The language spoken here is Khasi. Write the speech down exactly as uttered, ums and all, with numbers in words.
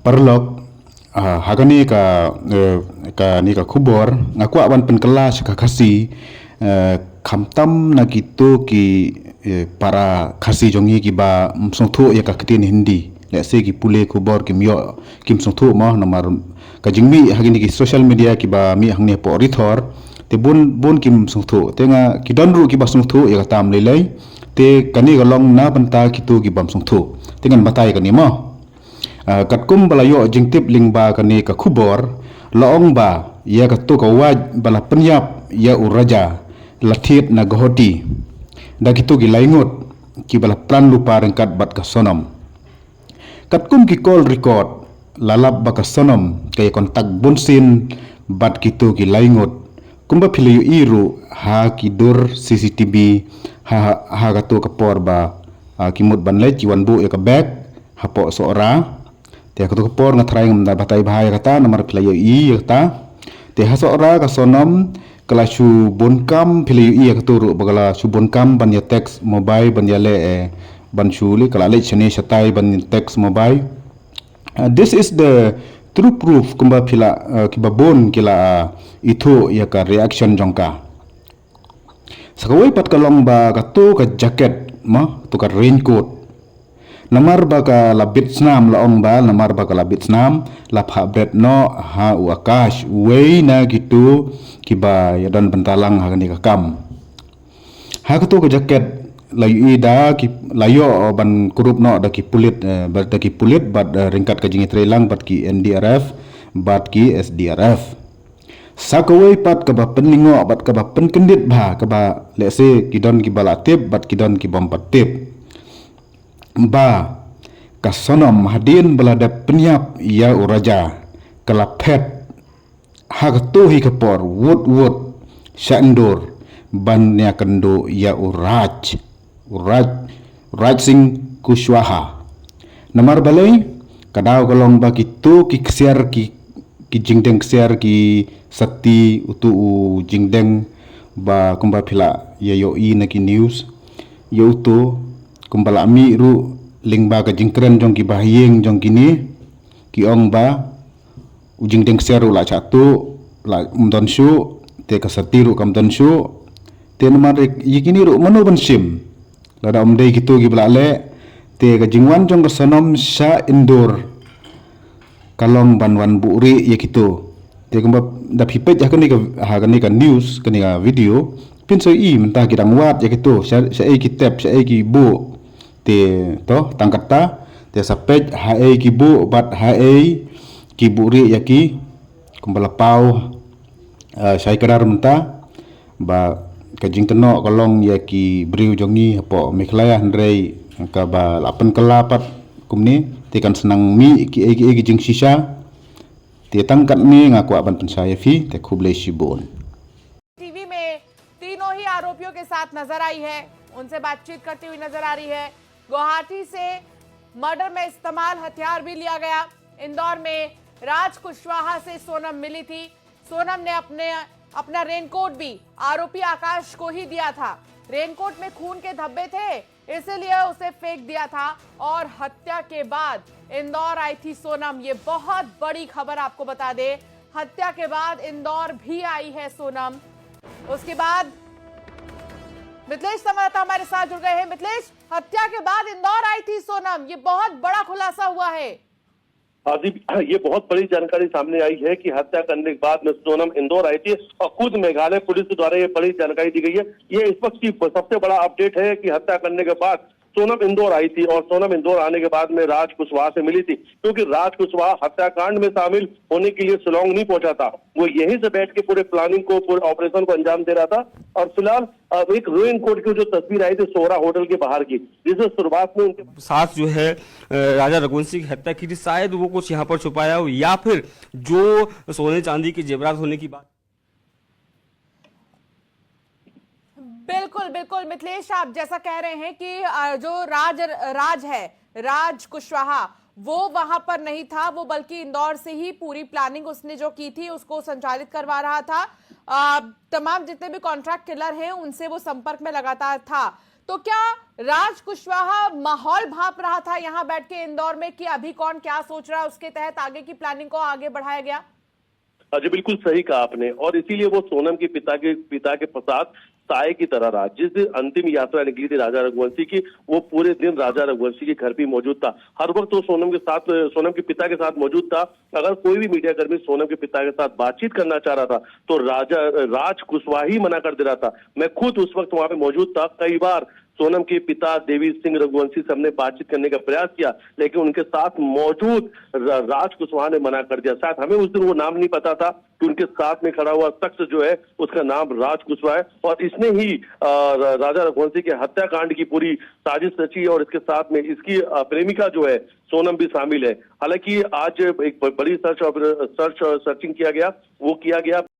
Paralok, ah, ha kane ka, eh, kane ka khubor, nga kwah ban pynkylla sha ka Khasi, eh, khamtam na kito ki, eh, para Khasi jong ngi kiba ym sngewthuh ïa ka ktien Hindi. Lehse ki pule khubor kim ïoh, kim sngewthuh mo, namar ka jingmih ha kine ki social media kiba mih hangne hapoh Rithor, te bun, bun kim sngewthuh. Te nga, ki don ruh kiba sngewthuh ïa ka tam lei lei. Te kane ka long na bynta kito ki bym sngewthuh. Te ngan batai kane mo. Ah, katkum ba la ïoh jingtip lyngba kane ka khubor, la ong ba ïa kato ka wait ba la pynïap ïa u Raja, la thied na Guwahati da kito ki laingut kiba la plan lypa ryngkat bad ka Sonam. Katkum ki call record, la lap ba ka Sonam ka ïa contact bunsien bad kito ki laingut. Kumba phi la ïohi ruh ha ki dur C C T V, ha, ha, ha kato ka por ba, ah, ki mut ban leit, ki wan buh ïa ka bag hapoh Sohra. Te ha kato ka por nga tharai ngam da batai bha ïa kata, namar phi la ïohi ïa kata. Te ha Sohra ka Sonam ka la shu bun kam, phi la ïohi ïa kato ruh ba ka la shu bun kam ban ïa text Mumbai, ban ïaleh, eh, ban shu leit, ka la leit shane shatai ban text Mumbai. Uh, this is the true proof, kumba phi la, uh, kiba bun ki la, uh, ithuh ïa ka reaction jong ka. Sa kawei pat ka long ba kato ka jacket, mo, kato ka raincoat. Namar ba ka la bit snam, la ong ba, namar ba ka la bit snam, la phah bret noh ha u Akash, uwei na kito kiba ïa don bynta lang ha kane ka kam. Ha kato ka jacket la ïohi da ki, la ïoh ban kurup noh da ki pulit, eh, bad da ki pulit bad, eh, ryngkat ka jingïatreilang bad ki N D R F bad ki S D R F. Sa kawei pat kaba pynlyngngoh bad kaba pynkyndit bha, kaba lehse ki don kiba la tip bad ki don ki bym pat tip, ba ka Sonam hadien ba la dep pynïap ïa u Raja, ka la phet ha kato hi ka por wut wut sha Indore ban ïakynduh ïa u Raj, u Raj, Raj Singh Kushwaha. Namar balei? Ka daw ka long ba kito ki ksiar, ki, ki jingdeng ksiar, ki sati, uto u jingdeng ba kumba phi la ïa ïohi na ki news, ïa uto kumba la mih ruh lyngba ka jingkren jong ki bahaïing jong kine, ki ong ba u jingdeng ksiar ruh la shah tuh, la ym don shuh, te ka sati ruh kam don shuh. Te namar ïa kine ruh mano ban shim lada ym dei kito kiba la leh? Te ka jingwan jong ka Sonam sha Indore ka long ban wan buhrieh ïa kito. Te kumba da phi peit ha kane ka, ha kane ka news, kane ka video, phin sa ïohi mynta ki dang wad ïa kito, sha, shaei ki tep, shaei ki buh. Te to, tang katta, te sa peit haei ki buh bad haei ki buhrieh ïa ki, kumba la paw, eh, shai kdar mynta, ba ka jingkynnoh ka long ïa ki briew jong ngi hapoh Meghalaya, hynrei kaba la pynkylla pat kumne, te kan sa nang mih kiei kiei ki jingshisha. Te tang katne nga kwah ban pynshai ïa phi, te khublei shibun. टीवी में तीनों ही आरोपियों के साथ नजर आई है, उनसे बातचीत करती हुई नजर आ रही है। गुवाहाटी से मर्डर में इस्तेमाल हथियार भी लिया गया। इंदौर में राज कुशवाहा से सोनम मिली थी। सोनम ने अपने, अपना रेनकोट भी आरोपी आकाश को ही दिया था। रेनकोट में खून के धब्बे थे, इसीलिए उसे फेंक दिया था। और हत्या के बाद इंदौर आई थी सोनम। ये बहुत बड़ी खबर, आपको बता दें, हत्या के बाद इंदौर भी आई है सोनम। उसके बाद मिथिलेश संवाददाता हमारे साथ जुड़ गए हैं। मिथिलेश, हत्या के बाद इंदौर आई थी सोनम, ये बहुत बड़ा खुलासा हुआ है। हाँ जी, ये बहुत बड़ी जानकारी सामने आई है कि हत्या करने के बाद में सोनम इंदौर आई थी और खुद मेघालय पुलिस द्वारा ये बड़ी जानकारी दी गई है। ये इस वक्त की सबसे बड़ा अपडेट है कि हत्या करने के बाद सोनम इंदौर आई थी और सोनम इंदौर आने के बाद में राज कुशवाहा से मिली थी, क्योंकि राज कुशवाहा हत्याकांड में शामिल होने के लिए शिलोंग नहीं पहुंचा था। वो यहीं से बैठ के पूरे प्लानिंग को, पूरे ऑपरेशन को अंजाम दे रहा था। और फिलहाल, अ, एक रेनकोट की जो तस्वीर आई थी सोहरा होटल के बाहर की, जिसे शुरुआत में उनके साथ जो है, अ, राजा रघुवंशी की हत्या की थी, शायद वो कुछ यहाँ पर छुपाया हो, या फिर जो सोने चांदी के जेवरात होने की बात। बिल्कुल, बिल्कुल मिथिलेश, आप जैसा कह रहे हैं कि, अ, जो राज, राज है, राज कुशवाहा, वो वहां पर नहीं था, वो बल्कि इंदौर से ही पूरी प्लानिंग उसने जो की थी उसको संचालित करवा रहा था। अ, तमाम जितने भी कॉन्ट्रैक्ट किलर हैं उनसे वो संपर्क में लगातार था। तो क्या राज कुशवाहा माहौल भांप रहा था यहाँ बैठ के इंदौर में कि अभी कौन क्या सोच रहा है, उसके तहत आगे की प्लानिंग को आगे बढ़ाया गया? अजय, बिल्कुल सही कहा आपने। और इसीलिए वो सोनम के पिता के पिता के साथ साय की तरह रहा। जिस दिन अंतिम यात्रा निकली थी राजा रघुवंशी की, वो पूरे दिन राजा रघुवंशी के घर भी मौजूद था। हर वक्त वो सोनम के साथ सोनम के पिता के साथ मौजूद था। अगर कोई भी मीडिया कर्मी सोनम के पिता के साथ बातचीत करना चाह रहा था तो राजा राज कुशवाहा ही मना कर दे रहा था। मैं खुद उस वक्त वहां पे मौजूद था। कई बार सोनम के पिता देवी सिंह रघुवंशी से हमने बातचीत करने का प्रयास किया, लेकिन उनके साथ मौजूद राज कुशवाहा ने मना कर दिया। शायद हमें उस दिन वो नाम नहीं पता था कि उनके साथ में खड़ा हुआ शख्स जो है उसका नाम राज कुशवाहा है और इसने ही राजा रघुवंशी के हत्याकांड की पूरी साजिश रची है और इसके साथ में इसकी प्रेमिका जो है सोनम भी शामिल है। हालांकि आज एक बड़ी सर्च सर्च सर्चिंग किया गया, वो किया गया।